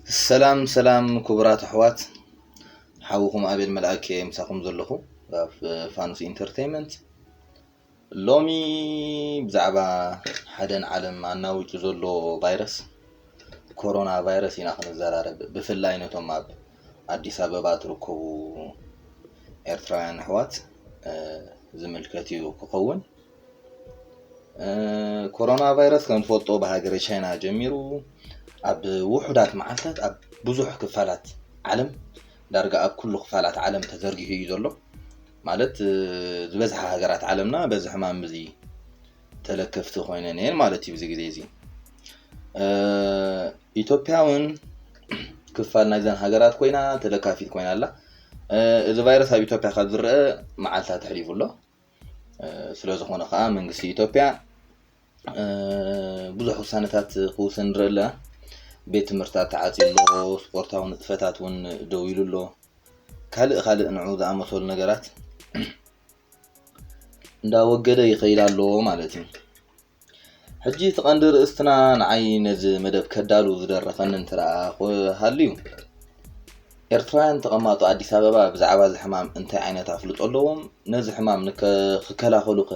ሰላም ሰላም ክቡራት ኣሕዋት፣ ሓውኹም ኣቤል መልኣክ እየ ምሳኹም ዘለኹ ኣብ ፋኑስ ኢንተርቴይንመንት። ሎሚ ብዛዕባ ሓደ ንዓለም ኣናዊጹ ዘሎ ቫይረስ፣ ኮሮና ቫይረስ ኢና ክንዘራረብ። ብፍላይ ነቶም ኣብ ኣዲስ ኣበባ ትርከቡ ኤርትራውያን ኣሕዋት ዝምልከት እዩ ክኸውን። ኮሮና ቫይረስ ከም ትፈልጦ ብሃገረ ቻይና ጀሚሩ ኣብ ውሑዳት መዓልታት ኣብ ብዙሕ ክፋላት ዓለም፣ ዳርጋ ኣብ ኩሉ ክፋላት ዓለም ተዘርጊሑ እዩ ዘሎ። ማለት ዝበዝሓ ሃገራት ዓለምና በዚ ሕማም እዚ ተለከፍቲ ኮይነን እየን ማለት እዩ። ብዚ ግዜ እዚ ኢትዮጵያ እውን ክፋል ናይዘን ሃገራት ኮይና ተለካፊት ኮይና ኣላ። እዚ ቫይረስ ኣብ ኢትዮጵያ ካብ ዝረአ መዓልታት ኣሕሊፉ ኣሎ። ስለ ዝኾነ ከዓ መንግስቲ ኢትዮጵያ ብዙሕ ውሳነታት ክውስን ንርኢ ኣለና። ቤት ትምህርትታት ተዓፅዩ ኣሎ፣ ስፖርታዊ ንጥፈታት እውን ደው ኢሉ ኣሎ። ካልእ ካልእ ንዑ ዝኣመሰሉ ነገራት እንዳወገደ ይኸይድ ኣሎ ማለት እዩ። ሕጂ እቲ ቀንዲ ርእስትና ንዓይ ነዚ መደብ ከዳሉ ዝደረኸኒ እንተ ደኣ ሃልዩ፣ ኤርትራውያን ተቐማጦ ኣዲስ ኣበባ ብዛዕባ እዚ ሕማም እንታይ ዓይነት ኣፍልጦ ኣለዎም? ነዚ ሕማም ንከ-፣ ክከላኸሉኸ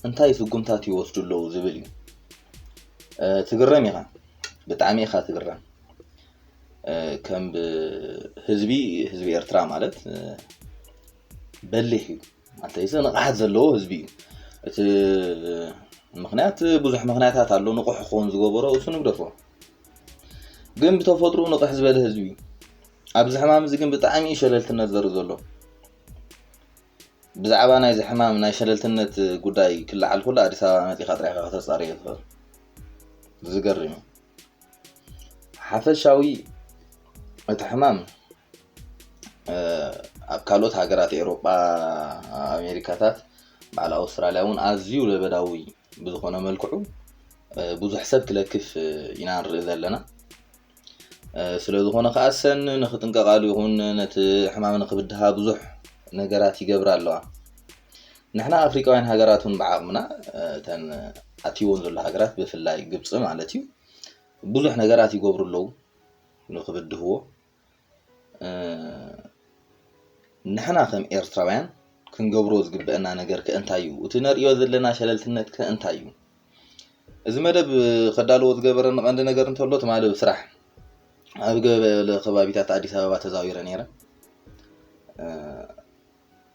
እንታይ ስጉምታት ይወስዱ ኣለዉ ዝብል እዩ። ትግረም ኢኻ፣ ብጣዕሚ ኢኻ ትግረም። ከም ህዝቢ፣ ህዝቢ ኤርትራ ማለት በሊሕ እዩ። ኣተይሰ ንቕሓት ዘለዎ ህዝቢ እዩ። እቲ ምኽንያት ብዙሕ ምኽንያታት ኣሎ ንቑሕ ክኸውን ዝገበሮ፣ እሱ ንግደፎ። ግን ብተፈጥሮ ንቕሕ ዝበለ ህዝቢ እዩ። ኣብዚ ሕማም እዚ ግን ብጣዕሚ እዩ ሸለልትነት ዘርኢ ዘሎ። ብዛዕባ ናይዚ ሕማም ናይ ሸለልትነት ጉዳይ ክለዓል ከሎ ኣዲስ ኣበባ መጺኻ ጥራይ ኢኻ ከተጻርዮ ትኽእል። ዝገርም እዩ። ሓፈሻዊ እቲ ሕማም ኣብ ካልኦት ሃገራት ኤውሮጳ፣ ኣሜሪካታት፣ በዓል ኣውስትራልያ እውን ኣዝዩ ለበዳዊ ብዝኾነ መልክዑ ብዙሕ ሰብ ክለክፍ ኢና ንርኢ ዘለና። ስለ ዝኾነ ከዓ ሰን ንኽጥንቀቓሉ ይኹን ነቲ ሕማም ንኽብድሃ ብዙሕ ነገራት ይገብራ ኣለዋ። ንሕና ኣፍሪቃውያን ሃገራት እውን ብዓቕምና እተን ኣትይወን ዘሎ ሃገራት ብፍላይ ግብፂ ማለት እዩ ብዙሕ ነገራት ይገብሩ ኣለዉ ንኽብድህዎ። ንሕና ከም ኤርትራውያን ክንገብሮ ዝግበአና ነገር ከ እንታይ እዩ? እቲ ነርእዮ ዘለና ሸለልትነት ከ እንታይ እዩ? እዚ መደብ ከዳልዎ ዝገበረኒ ቀንዲ ነገር እንተሎ ትማሊ ብስራሕ ኣብ ገለ ከባቢታት ኣዲስ ኣበባ ተዛዊረ ነይረ።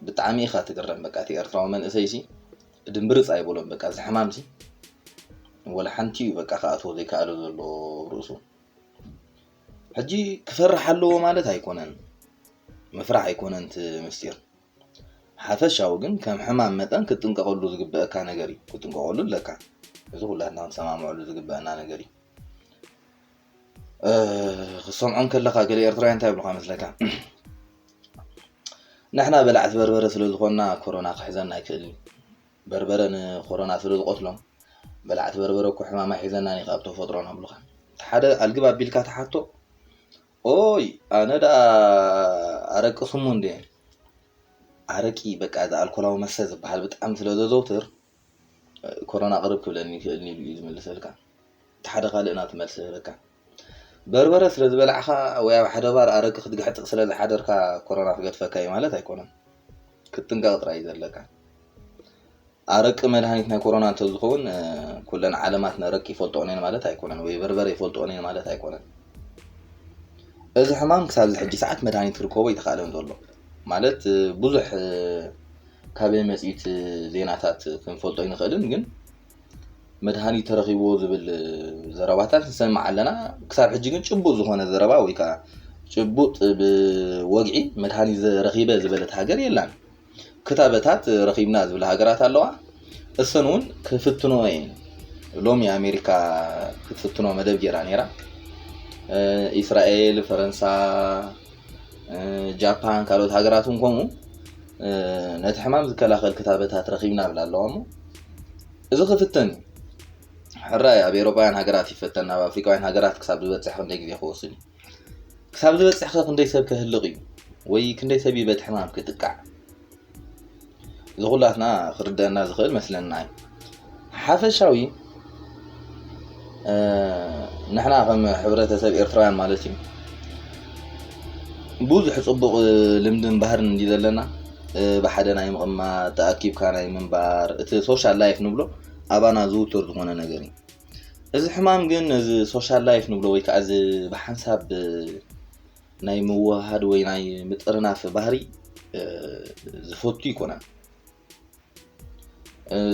ብጣዕሚ ኢኻ ትግረም። በቃ እቲ ኤርትራዊ መንእሰይ ሲ ድምብርፅ ኣይብሎን። በቃ እዚ ሕማም ሲ ወላ ሓንቲ እዩ በቃ ክኣትዎ ዘይከኣሎ ዘሎ ርእሱ። ሕጂ ክፈርሕ ኣለዎ ማለት ኣይኮነን፣ ምፍራሕ ኣይኮነን እቲ ምስጢር። ሓፈሻዊ ግን ከም ሕማም መጠን ክትጥንቀቐሉ ዝግበአካ ነገር እዩ፣ ክትጥንቀቐሉ ኣለካ። እዚ ኩላትና ክንሰማምዐሉ ዝግበአና ነገር እዩ። ክሰምዖም ከለኻ ገለ ኤርትራውያን እንታይ ይብሉኻ መስለካ? ንሕና በላዕቲ በርበረ ስለ ዝኾንና ኮሮና ክሕዘና ኣይክእልን እዩ። በርበረ ንኮሮና ስለ ዝቐትሎም በላዕቲ በርበረ እኮ ሕማም ኣይሕዘናን እዩ ካብ ተፈጥሮና ይብሉኻ። እቲ ሓደ ኣልግብ ኣቢልካ ተሓቶ፣ ኦይ ኣነ ደኣ ኣረቂ ስሙ እንዴ፣ ኣረቂ በቃ እዚ ኣልኮላዊ መስተ ዝበሃል ብጣዕሚ ስለ ዘዘውትር ኮሮና ቅርብ ክብለኒ ይኽእልን ኢሉ እዩ ዝምልሰልካ። እቲ ሓደ ካልእ ናቱ መልሲ ይህበካ። በርበረ ስለ ዝበላዕኻ ወይ ኣብ ሓደ ባር ኣረቂ ክትግሕጥቕ ስለ ዝሓደርካ ኮሮና ክገድፈካ እዩ ማለት ኣይኮነን። ክትጥንቀቕ ጥራይ እዩ ዘለካ። ኣረቂ መድሃኒት ናይ ኮሮና እንተዝኸውን ኩለን ዓለማት ነረቂ ይፈልጥኦን እየን ማለት ኣይኮነን፣ ወይ በርበረ ይፈልጥኦን እየን ማለት ኣይኮነን። እዚ ሕማም ክሳብ እዚ ሕጂ ሰዓት መድሃኒት ክርከቦ ኣይተኻእለን ዘሎ። ማለት ብዙሕ ካበይ መጺኡ እቲ ዜናታት ክንፈልጦ ኣይንኽእልን፣ ግን መድሃኒት ተረኺብዎ ዝብል ዘረባታት ንሰምዕ ኣለና። ክሳብ ሕጂ ግን ጭቡጥ ዝኾነ ዘረባ ወይ ከዓ ጭቡጥ ብወግዒ መድሃኒት ዘረኺበ ዝበለት ሃገር የላን። ክታበታት ረኺብና ዝብል ሃገራት ኣለዋ። እሰን እውን ክፍትኖ እየን። ሎሚ ኣሜሪካ ክትፍትኖ መደብ ገይራ ነይራ። ኢስራኤል፣ ፈረንሳ፣ ጃፓን፣ ካልኦት ሃገራት እውን ከምኡ ነቲ ሕማም ዝከላኸል ክታበታት ረኺብና ብላ ኣለዋ። እሞ እዚ ክፍተን እዩ። ሕራይ ኣብ ኤውሮጳውያን ሃገራት ይፈተን፣ ኣብ ኣፍሪቃውያን ሃገራት ክሳብ ዝበፅሕ ክንደይ ግዜ ክወስድ እዩ? ክሳብ ዝበፅሕ ከ ክንደይ ሰብ ከህልቕ እዩ? ወይ ክንደይ ሰብ እዩ በቲ ሕማም ክጥቃዕ? እዚ ኩላትና ክርደአና ዝኽእል መስለና እዩ። ሓፈሻዊ ንሕና ከም ሕብረተሰብ ኤርትራውያን ማለት እዩ ብዙሕ ጽቡቕ ልምድን ባህርን እንዲ ዘለና፣ ብሓደ ናይ ምቕማጥ፣ ተኣኪብካ ናይ ምንባር፣ እቲ ሶሻል ላይፍ ንብሎ ኣባና ዝውትር ዝኾነ ነገር እዩ። እዚ ሕማም ግን ነዚ ሶሻል ላይፍ ንብሎ ወይ ከዓ እዚ ብሓንሳብ ናይ ምውሃድ ወይ ናይ ምጥርናፍ ባህሪ ዝፈቱ ይኮነን።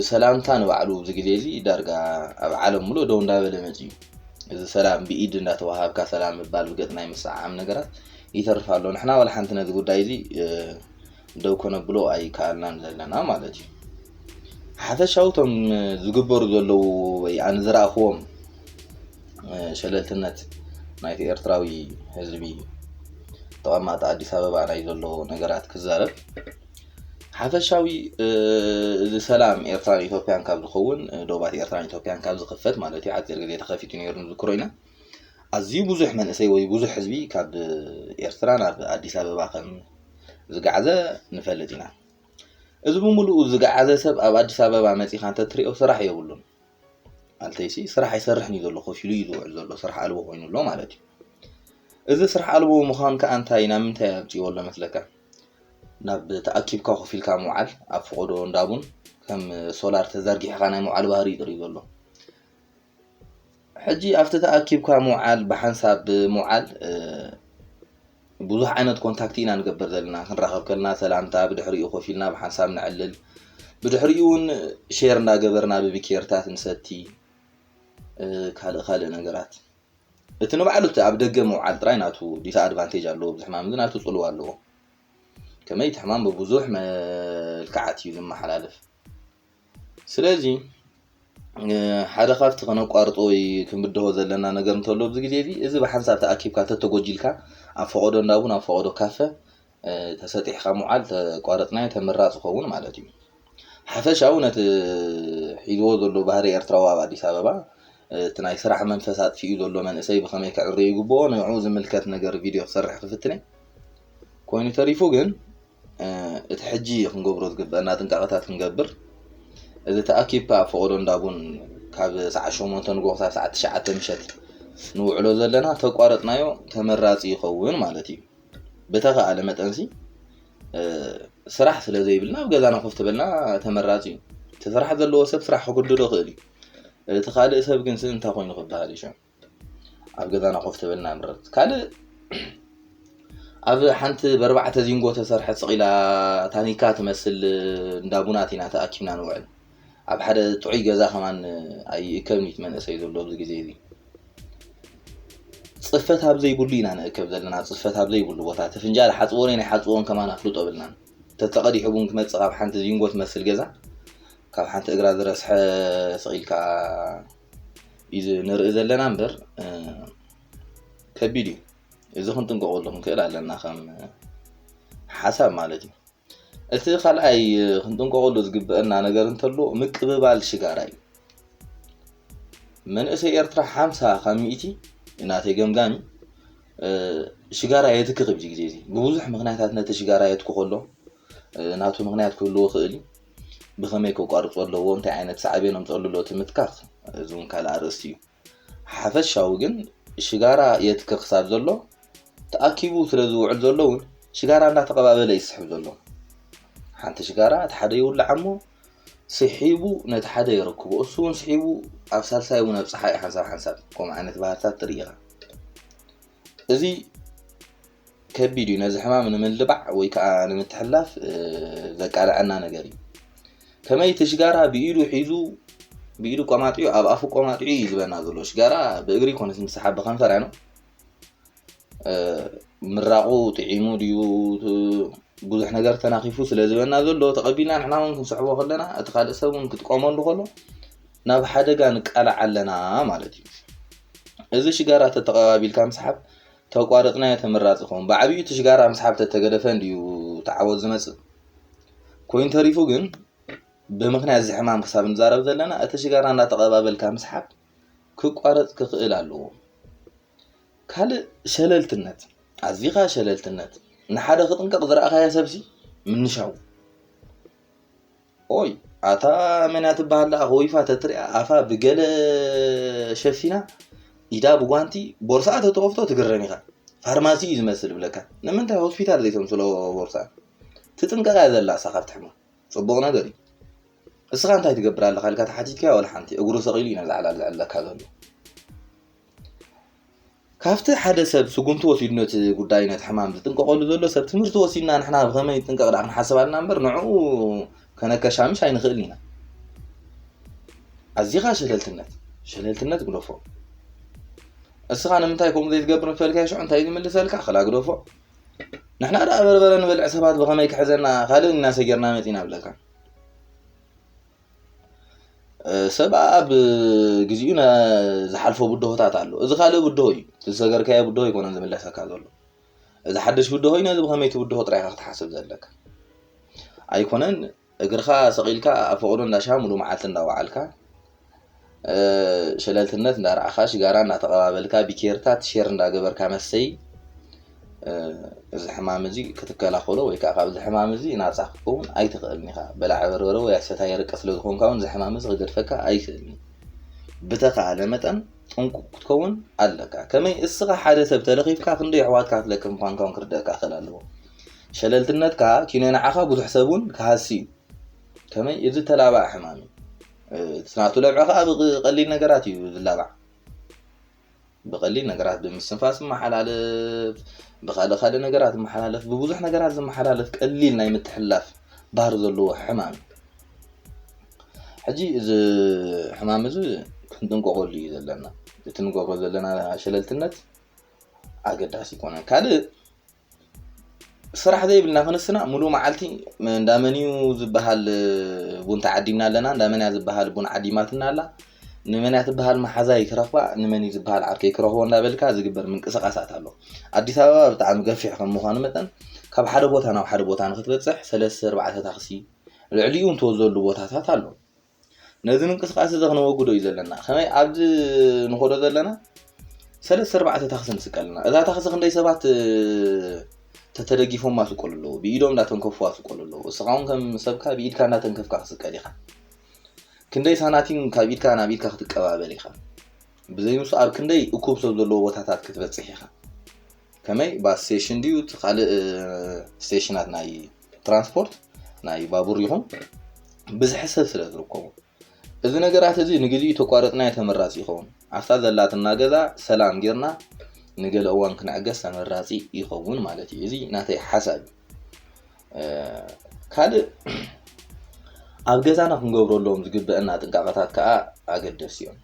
ሰላምታ ንባዕሉ ኣብዚ ግዜ እዚ ዳርጋ ኣብ ዓለም ሙሉእ ደው እንዳበለ መፅዩ። እዚ ሰላም ብኢድ እንዳተዋሃብካ ሰላም ምባል ብገፅ ናይ ምስዓም ነገራት ይተርፍ ኣሎ። ንሕና ዋላ ሓንቲ ነዚ ጉዳይ እዚ ደው ከነብሎ ኣይከኣልናን ዘለና ማለት እዩ። ሓፈሻዊ እቶም ዝግበሩ ዘለዉ ወይ ኣነ ዝረኣኽዎም ሸለልትነት ናይቲ ኤርትራዊ ህዝቢ ተቐማጢ ኣዲስ ኣበባ ናይ ዘሎ ነገራት ክዛረብ ሓፈሻዊ እዚ ሰላም ኤርትራን ኢትዮጵያን ካብ ዝኸውን ዶባት ኤርትራን ኢትዮጵያን ካብ ዝኽፈት ማለት እዩ። ሓፂር ግዜ ተኸፊቱ ነይሩ ንዝክሮ ኢና። ኣዝዩ ብዙሕ መንእሰይ ወይ ብዙሕ ህዝቢ ካብ ኤርትራ ናብ ኣዲስ ኣበባ ከም ዝገዓዘ ንፈልጥ ኢና። እዚ ብምሉኡ ዝገዓዘ ሰብ ኣብ ኣዲስ ኣበባ መፂኻ እንተትሪኦ ስራሕ የብሉን። ማለተይሲ ስራሕ ኣይሰርሕን እዩ ዘሎ፣ ኮፍ ኢሉ እዩ ዝውዕል ዘሎ፣ ስራሕ ኣልቦ ኮይኑ ኣሎ ማለት እዩ። እዚ ስራሕ ኣልቦ ምዃን ከኣ እንታይ ናብ ምንታይ ኣምፅዎ ኣሎ መስለካ? ናብ ተኣኪብካ ኮፍ ኢልካ ምውዓል፣ ኣብ ፈቐዶ እንዳቡን ከም ሶላር ተዘርጊሕካ ናይ ምውዓል ባህሪ እዩ ጥርዩ ዘሎ። ሕጂ ኣብቲ ተኣኪብካ ምውዓል ብሓንሳብ ምውዓል ብዙሕ ዓይነት ኮንታክት ኢና ንገብር ዘለና። ክንራኸብ ከልና ሰላምታ፣ ብድሕሪኡ ኮፍ ኢልና ብሓንሳብ ነዕልል፣ ብድሕሪኡ እውን ሼር እንዳገበርና ብቢኬርታት ንሰቲ፣ ካልእ ካልእ ነገራት። እቲ ንባዕሉ እቲ ኣብ ደገ ምውዓል ጥራይ ናቱ ዲስኣድቫንቴጅ ኣለዎ። ኣብዚ ሕማም እዚ ናቱ ፅልዋ ኣለዎ። ከመይ እቲ ሕማም ብብዙሕ መልክዓት እዩ ዝመሓላለፍ። ስለዚ ሓደ ካብቲ ከነቋርጦ ወይ ክንብድሆ ዘለና ነገር እንተሎ ኣብዚ ግዜ እዚ፣ እዚ ብሓንሳብ ተኣኪብካ ተተጎጂልካ ኣብ ፈቐዶ እንዳቡን ኣብ ፈቐዶ ካፈ ተሰጢሕካ ምውዓል ተቋረፅናዮ ተመራፂ ኸውን ማለት እዩ። ሓፈሻዊ ነቲ ሒዝዎ ዘሎ ባህሪ ኤርትራዊ ኣብ ኣዲስ ኣበባ እቲ ናይ ስራሕ መንፈስ ኣጥፊኡ ዘሎ መንእሰይ ብኸመይ ክዕሪ ይግብኦ ንዕኡ ዝምልከት ነገር ቪድዮ ክሰርሕ ክፍትነ ኮይኑ ተሪፉ ግን እቲ ሕጂ ክንገብሮ ዝግበአና ጥንቃቐታት ክንገብር፣ እዚ ተኣኪብካ ኣብ ፈቐዶ እንዳቡን ካብ ሰዓት ሸሞንተ ንግሆ ክሳብ ሰዓት ትሽዓተ ምሸት ንውዕሎ ዘለና ተቋረጥናዮ ተመራፂ ይኸውን ማለት እዩ። ብተኸኣለ መጠንሲ ስራሕ ስለ ዘይብልና ኣብ ገዛና ኮፍ ተበልና ተመራፂ እዩ። እቲ ስራሕ ዘለዎ ሰብ ስራሕ ክጉድሎ ይኽእል እዩ። እቲ ካልእ ሰብ ግን እንታይ ኮይኑ ክበሃል ይሽዑ? ኣብ ገዛና ኮፍ ተበልና ምረት ካልእ ኣብ ሓንቲ በርባዕተ ዚንጎ ተሰርሐት ስቒላ ታኒካ ትመስል እንዳቡናት ኢና ተኣኪብና ንውዕል። ኣብ ሓደ ጥዑይ ገዛ ከማን ኣይእከብን እዩ እቲ መንእሰይ ዘሎ ኣብዚ ግዜ እዚ። ፅፈት ኣብ ዘይብሉ ኢና ንእከብ ዘለና፣ ፅፈት ኣብ ዘይብሉ ቦታ። እቲ ፍንጃል ሓፅቦን ናይ ሓፅቦን ከማን ኣፍልጦ ብልናን። ተተቐዲሑ ቡን ክመፅእ ካብ ሓንቲ ዚንጎ ትመስል ገዛ ካብ ሓንቲ እግራ ዝረስሐ ስቒልካ እዩ ንርኢ ዘለና እምበር ከቢድ እዩ። እዚ ክንጥንቀቐሉ ክንክእል ኣለና ከም ሓሳብ ማለት እዩ። እቲ ካልኣይ ክንጥንቀቐሉ ዝግበአና ነገር እንተሎ ምቅብባል ሽጋራ እዩ። መንእሰይ ኤርትራ ሓምሳ ካብ ሚእቲ ናተይ ገምጋሚ ሽጋራ የትክኽ ኣብዚ ግዜ እዚ ብብዙሕ ምክንያታት ነቲ ሽጋራ የትክኾ ኣሎ። ናቱ ምክንያት ክህልዎ ይኽእል እዩ። ብኸመይ ከቋርጾ ኣለዎ፣ እንታይ ዓይነት ሳዕቤን ኣምጸሉ ኣሎ እቲ ምትካኽ፣ እዚ እውን ካልእ ኣርእስቲ እዩ። ሓፈሻዊ ግን ሽጋራ የትክኽ ክሳብ ዘሎ ተኣኪቡ ስለ ዝውዕል ዘሎ እውን ሽጋራ እንዳተቐባበለ እዩ ዝስሕብ ዘሎ። ሓንቲ ሽጋራ እቲ ሓደ ይውልዓ እሞ ስሒቡ ነቲ ሓደ የረክቦ፣ እሱ እውን ስሒቡ ኣብ ሳልሳይ እውን ኣብጽሓ እዩ ሓንሳብ ሓንሳብ ከምኡ ዓይነት ባህርታት ትርኢ ኢኻ። እዚ ከቢድ እዩ። ነዚ ሕማም ንምልባዕ ወይ ከዓ ንምትሕላፍ ዘቃልዐና ነገር እዩ። ከመይ እቲ ሽጋራ ብኢዱ ሒዙ ብኢዱ ቆማጢዑ ኣብ ኣፉ ቆማጢዑ እዩ ዝበና ዘሎ። ሽጋራ ብእግሪ ይኮነስ ምስሓብ ብከንፈር ያኖ ምራቑ ጥዒሙ ድዩ ብዙሕ ነገር ተናኺፉ ስለ ዝበና ዘሎ ተቐቢልና ንሕና እውን ክንስሕቦ ከለና እቲ ካልእ ሰብ እውን ክጥቀመሉ ከሎ ናብ ሓደጋ ንቃላዕ ኣለና ማለት እዩ። እዚ ሽጋራ ተተቐባቢልካ ምስሓብ ተቋረፅናዮ ተመራፂ ይኸውን። ብዓብዩ እቲ ሽጋራ ምስሓብ ተተገደፈ እንድዩ ተዓወት ዝመፅእ። ኮይኑ ተሪፉ ግን ብምኽንያት እዚ ሕማም ክሳብ ንዛረብ ዘለና እቲ ሽጋራ እንዳተቐባበልካ ምስሓብ ክቋረፅ ክኽእል ኣለዎ። ካልእ ሸለልትነት፣ ኣዚኻ ሸለልትነት ንሓደ ክጥንቀቕ ዝረኣኻዮ ሰብሲ ምንሻው። ኦይ ኣታ መን እያ ትበሃል ደኣ ከዊፋ ተትሪኣ ኣፋ ብገለ ሸፊና ኢዳ ብጓንቲ ቦርስኣ ተተኸፍቶ ትግረም ኢኻ። ፋርማሲ እዩ ዝመስል ብለካ። ንምንታይ ሆስፒታል ዘይተምስሎ ቦርሳ? ትጥንቀቕ እያ ዘላ እሳ ካብቲ ሕማም። ጽቡቕ ነገር እዩ። እስኻ እንታይ ትገብር ኣለኻ ኢልካ ተሓቲትካዮ፣ ወላ ሓንቲ እግሩ ሰቒሉ እዩ ነዚ ዕላል ዘዕለካ ዘሎ። ካብቲ ሓደ ሰብ ስጉምቲ ወሲዱ ነቲ ጉዳይ፣ ነቲ ሕማም ዝጥንቀቐሉ ዘሎ ሰብ ትምህርቲ ወሲድና ንሕና ብኸመይ ይጥንቀቕ ደኣ ክንሓስብ ኣለና እምበር ንዕኡ ከነከሻምሽ ኣይንኽእልን ኢና። ኣዚኻ ሸለልትነት፣ ሸለልትነት ግደፎ። እስኻ ንምንታይ ከምኡ ዘይትገብር ምስ በልካዮ ሽዑ እንታይ ዝምልሰልካ? ክላ ግደፎ። ንሕና ደኣ በርበረ ንበልዕ ሰባት ብኸመይ ክሕዘና ካልእ እናሰገርና መጺና ብለካ። እ፣ ሰብ ኣብ ግዜኡ ነ-፣ ዝሓልፎ ብድሆታት ኣሎ። እዚ ካልእ ብድሆ እዩ። እቲ ዝሰገርካዮ ብድሆ ኣይኮነን ዝምለሰካ ዘሎ። እዚ ሓድሽ ብድሆ እዩ። ነዚ ብኸመይ ትብድሆ ጥራይ ኢኻ ክትሓስብ ዘለካ። ኣይኮነን እግርኻ ሰቒልካ ኣብ ፈቐዶ እንዳ ሻሂ ሙሉእ መዓልቲ እንዳወዓልካ፣ እ፣ ሸለልትነት እንዳረኣኻ፣ ሽጋራ እንዳተቐባበልካ፣ ቢኬርታት ሼር እንዳገበርካ መሰይ፣ እ፣ እዚ ሕማም እዚ ክትከላኸሎ ወይ ከዓ ካብዚ ሕማም እዚ ናፃ ክትከውን ኣይትኽእልን ኢኻ። በላዕ በርበረ ወይ ኣሰታይ ኣረቂ ስለ ዝኾንካ እውን እዚ ሕማም እዚ ክገድፈካ ኣይኽእልን እዩ። ብተኻእለ መጠን ጥንቁቕ ክትከውን ኣለካ። ከመይ እስኻ ሓደ ሰብ ተለኺፍካ ክንደይ ኣሕዋትካ ክትለክፍ ምዃንካ እውን ክርደእካ ክኽእል ኣለዎ። ሸለልትነትካ ኪኖ ንዓኻ ብዙሕ ሰብ እውን ክሃሲ እዩ። ከመይ እዚ ተላባዕ ሕማም እዩ። እ፣ እቲ ናቱ ለብዒ ከዓ ብቐሊል ነገራት እዩ ዝላባዕ። ብቐሊል ነገራት ብምስንፋስ ዝመሓላለፍ፣ ብኻልእ ካልእ ነገራት ዝመሓላለፍ፣ ብብዙሕ ነገራት ዝመሓላለፍ ቀሊል ናይ ምትሕልላፍ ባህሪ ዘለዎ ሕማም እዩ። ሕጂ እዚ ሕማም እዚ ክንጥንቀቐሉ እዩ ዘለና። እቲ ንገብሮ ዘለና ሸለልትነት ኣገዳሲ ይኮነ። ካልእ ስራሕ ዘይብልና ክንስና ሙሉእ መዓልቲ እንዳ መን እዩ ዝበሃል ቡን ተዓዲምና ኣለና፣ እንዳ መን እያ ዝበሃል ቡን ዓዲማትና ኣላ፣ ንመን እያ ትበሃል መሓዛይ ክረኽባ፣ ንመን እዩ ዝበሃል ዓርከይ ክረኽቦ እንዳበልካ ዝግበር ምንቅስቃሳት ኣሎ። ኣዲስ ኣበባ ብጣዕሚ ገፊሕ ከም ምዃኑ መጠን ካብ ሓደ ቦታ ናብ ሓደ ቦታ ንክትበፅሕ ሰለስተ ኣርባዕተ ታክሲ ልዕሊኡ እንትወዘሉ ቦታታት ኣሎ። ነዚ ምንቅስቃስ እዚ ክነወግዶ እዩ ዘለና። ከመይ ኣብዚ ንኸዶ ዘለና ሰለስተ ኣርባዕተ ታክሲ ንስቀልና። እዛ ታክሲ ክንደይ ሰባት፣ እ፣ ተተደጊፎማ ስቀሉ ኣለዉ፣ ብኢዶም እንዳተንከፍዋ ስቀሉ ኣለዉ። እስኻ እውን ከም ሰብካ ብኢድካ እንዳተንከፍካ ክስቀል ኢኻ። ክንደይ ሳናቲም ካብ ኢድካ ናብ ኢድካ ክትቀባበል ኢኻ። ብዘይ ንሱ ኣብ ክንደይ እኩብ ሰብ ዘለዎ ቦታታት ክትበጽሕ ኢኻ። ከመይ ባስ ስቴሽን ድዩ እቲ ካልእ፣ እ፣ ስቴሽናት ናይ ትራንስፖርት ናይ ባቡር ይኹን ብዝሒ ሰብ ስለ ዝርከቡ። እዚ ነገራት እዚ ንግዜኡ ተቋረጽናዮ ተመራጺ ይኸውን። ኣብታ ዘላትና ገዛ ሰላም ጌርና ንገለ እዋን ክንዕገስ ተመራጺ ይኸውን ማለት እዩ። እዚ ናተይ ሓሳብ እዩ። እ፣ ካልእ ኣብ ገዛና ክንገብረሎም ዝግበአና ጥንቃቐታት ከኣ ኣገደስቲ እዮም።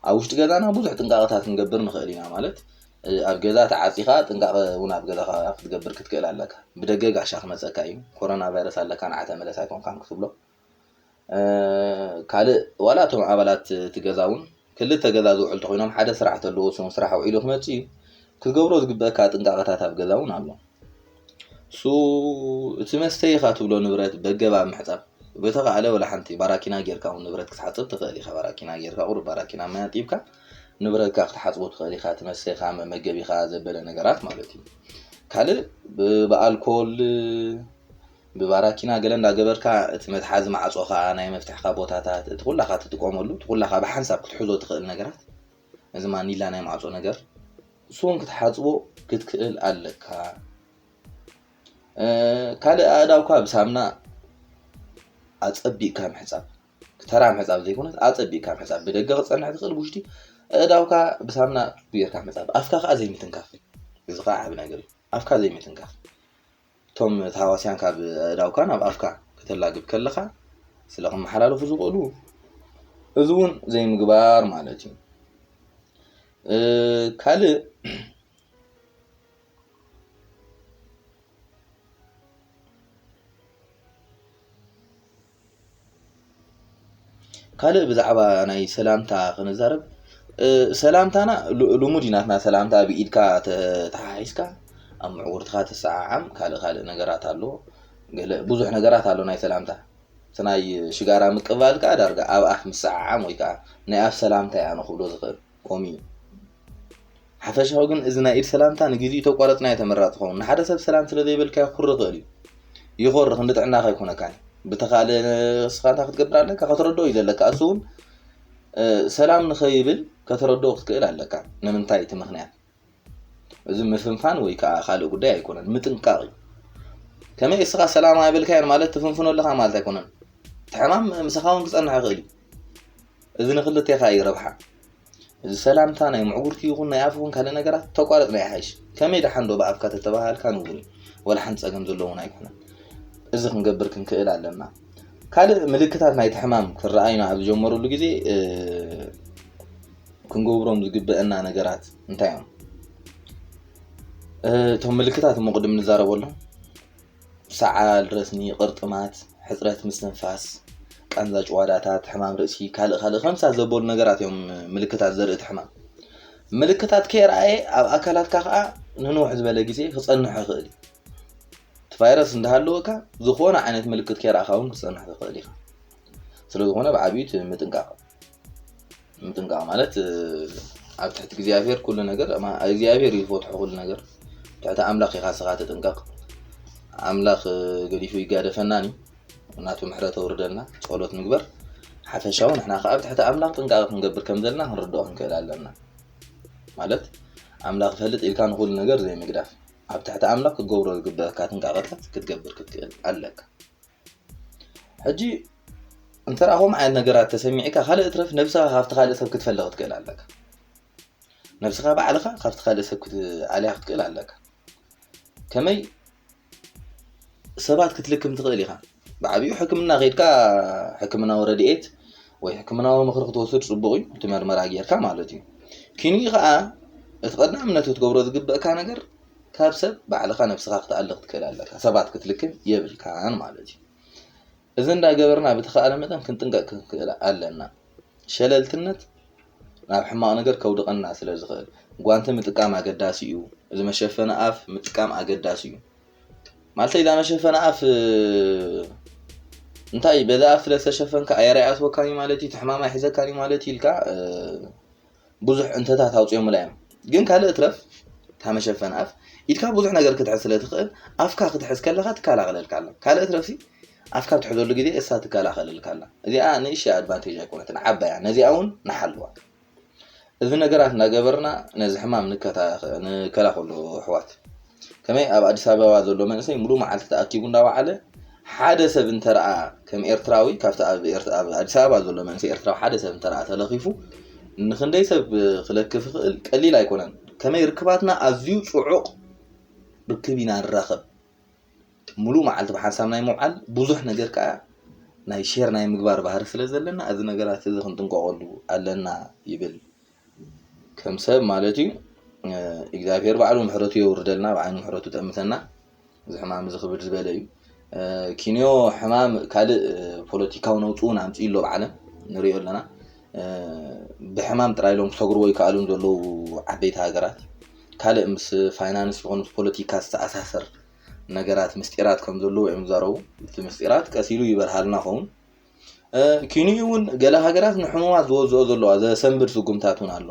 ኣብ ውሽጢ ገዛና ብዙሕ ጥንቃቐታት ክንገብር ንኽእል ኢና። ማለት፣ እ፣ ኣብ ገዛ ተዓጺኻ ጥንቃቐ እውን ኣብ ገዛኻ ክትገብር ክትክእል ኣለካ። ብደገ ጋሻ ክመጸካ እዩ። ኮሮና ቫይረስ ኣለካ ንዓ ተመለስ ኣይኮንካን ክትብሎ። እ፣ ካልእ ዋላ እቶም ኣባላት እቲ ገዛ እውን ክልተ ገዛ ዝውዕል እንተኾይኖም ሓደ ስራሕ ተለዎ እሱ ስራሕ ውዒሉ ክመጽእ እዩ። ክትገብሮ ዝግበአካ ጥንቃቐታት ኣብ ገዛ እውን ኣሎ። እሱ እቲ መስተይኻ ትብሎ ንብረት በገባብ ምሕጻብ። በተኻእለ ወላ ሓንቲ ባራኪና ጌርካ እውን ንብረት ክትሓጽብ ትኽእል ኢኻ። ባራኪና ጌርካ ቁሩብ ባራኪና ማይ ኣጢብካ ንብረትካ ክትሓጽቦ ትኽእል ኢኻ። እቲ መስተኻ፣ መመገቢኻ ዘበለ ነገራት ማለት እዩ። ካልእ ብ-፣ ብኣልኮል፣ ብባራኪና ገለ እንዳገበርካ እቲ መትሓዚ ማዕጾኻ፣ ናይ መፍትሕካ ቦታታት፣ እቲ ኩላኻ ትጥቀመሉ፣ እቲ ኩላኻ ብሓንሳብ ክትሕዞ ትኽእል ነገራት፣ እዚ ማኒላ ናይ ማዕጾ ነገር፣ እሱ እውን ክትሓጽቦ ክትክእል ኣለካ። እ፣ ካልእ ኣእዳውካ ብሳምና ኣጸቢቕካ ምሕጻብ፣ ተራ ምሕጻብ ዘይኮነስ ኣጸቢቕካ ምሕጻብ፣ ብደገ ክትጸንሕ ትኽእል፣ ብውሽጢ ኣእዳውካ ብሳምና ጌርካ ምሕጻብ፣ ኣፍካ ከኣ ዘይምትንካፍ፣ እዚ ከኣ ዓቢ ነገር እዩ። ኣፍካ ዘይምትንካፍ። እቶም ተሃዋስያን ካብ ኣእዳውካ ናብ ኣፍካ ከተላግብ ከለኻ ስለ ክመሓላለፉ ዝኽእሉ፣ እዚ እውን ዘይምግባር ማለት እዩ። እ፣ ካልእ፣ ካልእ ብዛዕባ ናይ ሰላምታ ክንዛረብ፣ እ፣ ሰላምታና ሉ-፣ ልሙድ እዩ ናትና ሰላምታ ብኢድካ ተ-፣ ተሓሒዝካ ኣብ ምዕጉርትኻ ትሰዓዓም፣ ካልእ ካልእ ነገራት ኣሎ። ገለ ብዙሕ ነገራት ኣሎ ናይ ሰላምታ። እቲ ናይ ሽጋራ ምቅባል ከኣ ዳርጋ ኣብ ኣፍ ምሰዓዓም ወይ ከኣ ናይ ኣፍ ሰላምታ እየ ኣነ ክብሎ ዝኽእል። ከምኡ እዩ። ሓፈሻዊ ግን እዚ ናይ ኢድ ሰላምታ ንግዜኡ ተቋረጽናዮ ተመራጺ ይኸውን። ንሓደ ሰብ ሰላም ስለ ዘይበልካዮ ክኾርር ይኽእል እዩ። ይኾርር፣ ክንዲ ጥዕናኻ ኣይኮነካን። ብተኻእለ ንስኻ እንታይ ክትገብር ኣለካ? ከተረድኦ እዩ ዘለካ። እሱ እውን፣ እ፣ ሰላም ንኸይብል ከተረድኦ ክትክእል ኣለካ። ንምንታይ እቲ ምኽንያት? እዚ ምፍንፋን ወይ ከዓ ካልእ ጉዳይ ኣይኮነን፣ ምጥንቃቕ እዩ። ከመይ እስኻ ሰላም ኣይበልካዮን ማለት ትፍንፍኖ ኣለኻ ማለት ኣይኮነን። እቲ ሕማም ምሳኻ እውን ክጸንሕ ይኽእል እዩ። እዚ ንክልቴኻ እዩ ረብሓ። እዚ ሰላምታ ናይ ምዕጉርቲ ይኹን ናይ ኣፍ ይኹን ካልእ ነገራት ተቋረጽ ናይ ይሓይሽ። ከመይ ደሓን ዶ ብኣፍካ ተተባሃልካ ንቡር እዩ። ወላ ሓንቲ ጸገም ዘለዎ እውን ኣይኮነን። እዚ ክንገብር ክንክእል ኣለና። ካልእ ምልክታት ናይቲ ሕማም ክረኣዩና ኣብ ዝጀመሩሉ ግዜ እ፣ ክንገብሮም ዝግበአና ነገራት እንታይ እዮም? እ፣ እቶም ምልክታት እሞ ቅድም ንዛረበሎም፣ ሰዓል፣ ረስኒ፣ ቅርጥማት፣ ሕፅረት ምስትንፋስ፣ ቃንዛ ጭዋዳታት፣ ሕማም ርእሲ፣ ካልእ ካልእ ከምሳ ዘበሉ ነገራት እዮም ምልክታት ዘርኢ እቲ ሕማም። ምልክታት ከይረኣየ ኣብ ኣካላትካ ከዓ ንንውሕ ዝበለ ግዜ ክፀንሖ ይኽእል እዩ። እቲ ቫይረስ እንዳሃለወካ ዝኾነ ዓይነት ምልክት ከይረኣኻ እውን ክፀንሕ ትኽእል ኢኻ። ስለ ዝኾነ ብዓብዩ እቲ ምጥንቃቕ ምጥንቃቕ ማለት እ፣ ኣብ ትሕቲ እግዚኣብሔር ኩሉ ነገር ማ- እግዚኣብሔር እዩ ዝፈትሖ ኩሉ ነገር። ትሕቲ ኣምላኽ ኢኻ ስኻ ተጥንቀቕ። ኣምላኽ እ፣ ገዲፉ ይጋደፈናን እዩ። ናቱ ምሕረት ኣውርደልና ጸሎት ንግበር። ሓፈሻዊ ንሕና ከኣ ኣብ ትሕቲ ኣምላኽ ጥንቃቐ ክንገብር ከም ዘለና ክንርድኦ ክንክእል ኣለና። ማለት ኣምላኽ ይፈልጥ ኢልካ ንኹሉ ነገር ዘይምግዳፍ፣ ኣብ ትሕቲ ኣምላኽ ክትገብሮ ዝግበኣካ ጥንቃቐታት ክትገብር ክትክእል ኣለካ። ሕጂ እንተ ከምኡ ዓይነት ነገራት ተሰሚዕካ ካልእ እትረፍ ነብስኻ ካብቲ ካልእ ሰብ ክትፈልቕ ክትክእል ኣለካ። ነብስኻ ባዕልኻ ካብቲ ካልእ ሰብ ክትኣልያ ክትክእል ኣለካ። ከመይ ሰባት ክትልክም ትኽእል ኢኻ። ብዓብዩ ሕክምና ከይድካ ሕክምናዊ ረድኤት ወይ ሕክምናዊ ምኽሪ ክትወስድ ጽቡቕ እዩ፣ እቲ መርመራ ጌርካ ማለት እዩ። ኪንኡ ኸኣ እቲ ቀዳምነት ክትገብሮ ዝግበእካ ነገር ካብ ሰብ ባዕልኻ ነብስኻ ክትኣሊ ክትክእል ኣለካ። ሰባት ክትልክም የብልካን ማለት እዩ። እዚ እንዳገበርና ብተኻእለ መጠን ክንጥንቀቕ ክንክእል ኣለና። ሸለልትነት ናብ ሕማቕ ነገር ከውድቐና ስለ ዝኽእል ጓንቲ ምጥቃም ኣገዳሲ እዩ። እዚ መሸፈኒ ኣፍ ምጥቃም ኣገዳሲ እዩ። ማለት እዛ መሸፈኒ ኣፍ እንታይ በዛ ኣፍ ስለ ዝተሸፈንካ ኣየር ኣይኣትወካን እዩ ማለት እዩ፣ እቲ ሕማም ኣይሕዘካን እዩ ማለት እዩ ኢልካ ብዙሕ እንተታት ኣውፅኦምላ እዮም። ግን ካልእ እትረፍ እታ መሸፈኒ ኣፍ ኢድካ ብዙሕ ነገር ክትሕዝ ስለ ትኽእል ኣፍካ ክትሕዝ ከለኻ ትከላኸለልካ ኣላ። ካልእ እትረፍ ኣፍካ ብትሕዘሉ ግዜ እሳ ትከላኸለልካ ኣላ። እዚኣ ንእሽተይ ኣድቫንቴጅ ኣይኮነትን፣ ዓባያ። ነዚኣ እውን ንሓልዋ። እዚ ነገራት እናገበርና ነዚ ሕማም ንከታ- ንከላኸሎ ኣሕዋት። ከመይ ኣብ ኣዲስ ኣበባ ዘሎ መንእሰይ ሙሉእ መዓልቲ ተኣኪቡ እንዳወዓለ ሓደ ሰብ እንተረኣ ከም ኤርትራዊ ካብቲ ኣብ ኤርት- ኣብ ኣዲስ ኣበባ ዘሎ መንእሰይ ኤርትራዊ ሓደ ሰብ እንተረኣ ተለኺፉ ንኽንደይ ሰብ ክለክፍ ይኽእል ቀሊል ኣይኮነን። ከመይ ርክባትና ኣዝዩ ጽዑቕ ርክብ ኢና ንራኸብ። ሙሉእ መዓልቲ ብሓንሳብ ናይ ምውዓል ብዙሕ ነገር ከኣ ናይ ሼር ናይ ምግባር ባህሪ ስለ ዘለና እዚ ነገራት እዚ ክንጥንቀቐሉ ኣለና ይብል። ከም ሰብ ማለት እዩ። እግዚኣብሔር ባዕሉ ምሕረቱ የውርደልና፣ ብዓይኑ ምሕረቱ ጠምተና። እዚ ሕማም እዚ ክብድ ዝበለ እዩ። ኪንዮ ሕማም ካልእ ፖለቲካዊ ነውፂ እውን ኣምፅኡ ኣሎ ኣብ ዓለም ንሪኦ ኣለና። ብሕማም ጥራይ ኢሎም ክሰግርዎ ይከኣሉን ዘለዉ ዓበይቲ ሃገራት ካልእ ምስ ፋይናንስ ይኹን ምስ ፖለቲካ ዝተኣሳሰር ነገራት ምስጢራት ከም ዘለዉ እዮም ዝዛረቡ። እቲ ምስጢራት ቀስ ኢሉ ይበርሃልና ኸውን። ኪንኡ እውን ገለ ሃገራት ንሕሙማት ዝወዝኦ ዘለዋ ዘሰንብድ ስጉምታት እውን ኣሎ።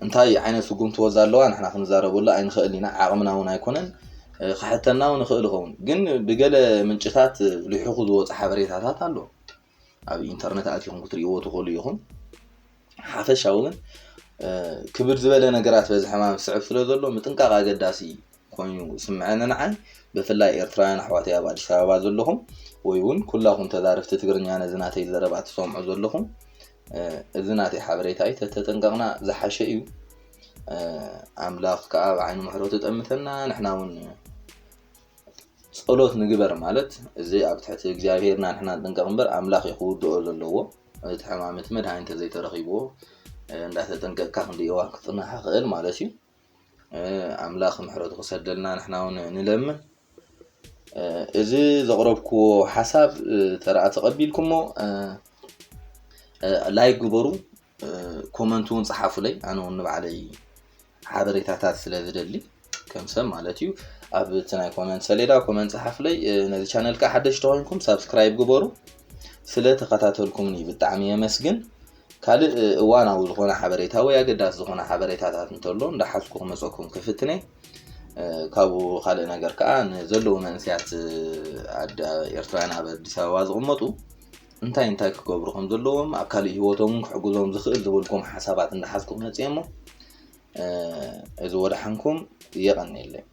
እንታይ ዓይነት ስጉምቲ ወዛ ኣለዋ ንሕና ክንዛረበሉ ኣይንኽእል ኢና፣ ዓቕምና እውን ኣይኮነን። ክሕተና እውን ይኽእል ይኸውን፣ ግን ብገለ ምንጭታት ልሒኹ ዝወፀ ሓበሬታታት ኣሎ። ኣብ ኢንተርነት ኣቲኹም ክትርእይዎ ትኽእሉ ኢኹም። ሓፈሻዊ ግን ክብድ ዝበለ ነገራት በዚ ሕማም ዝስዕብ ስለ ዘሎ ምጥንቃቕ ኣገዳሲ ኮይኑ ስምዐኒ ንዓይ። ብፍላይ ኤርትራውያን ኣሕዋተይ ኣብ ኣዲስ ኣበባ ዘለኹም ወይ እውን ኩላኹም ተዛረብቲ ትግርኛ ነዚ ናተይ ዘረባ ትሰምዑ ዘለኹም እዚ ናተይ ሓበሬታ እዩ። ተተጠንቀቕና ዝሓሸ እዩ። ኣምላኽ ከዓ ብዓይኑ ምሕረቱ ጠምተና ንሕና እውን ጸሎት ንግበር ማለት እዚ ኣብ ትሕቲ እግዚኣብሄርና ንሕና ንጥንቀቕ እምበር ኣምላኽ እዩ ክውድኦ ዘለዎ። እቲ ሕማም እቲ መድሃኒት ተዘይተረኺብዎ እንዳተጠንቀቕካ ክንደይ እዋን ክጽናሕ ይኽእል ማለት እዩ። ኣምላኽ ምሕረቱ ክሰደልና ንሕና እውን ንለምን። እዚ ዘቕረብክዎ ሓሳብ ተረኣ ተቐቢልኩሞ ላይክ ግበሩ፣ ኮመንት እውን ጸሓፉለይ። ኣነ እውን ንባዕለይ ሓበሬታታት ስለ ዝደሊ ከም ሰብ ማለት እዩ ኣብ እቲ ናይ ኮመንት ሰሌዳ ኮመንት ጸሓፉለይ። ነዚ ቻነል ከዓ ሓደሽቲ ኮይንኩም ሳብስክራይብ ግበሩ። ስለ ተኸታተልኩምኒ ብጣዕሚ የመስግን። ካልእ እዋናዊ ዝኾነ ሓበሬታ ወይ ኣገዳሲ ዝኾነ ሓበሬታታት እንተሎ እንዳሓዝኩ ክመፀኩም ክፍትነ። ካብኡ ካልእ ነገር ከዓ ንዘለዉ መንእሰያት ኤርትራውያን ኣብ ኣዲስ ኣበባ ዝቕመጡ እንታይ እንታይ ክገብሩ ከም ዘለዎም ኣብ ካልእ ህይወቶም ክሕግዞም ዝኽእል ዝበልኩም ሓሳባት እንዳሓዝኩ ክመፅእ እሞ እዚ ወደሓንኩም። የቐንየለይ።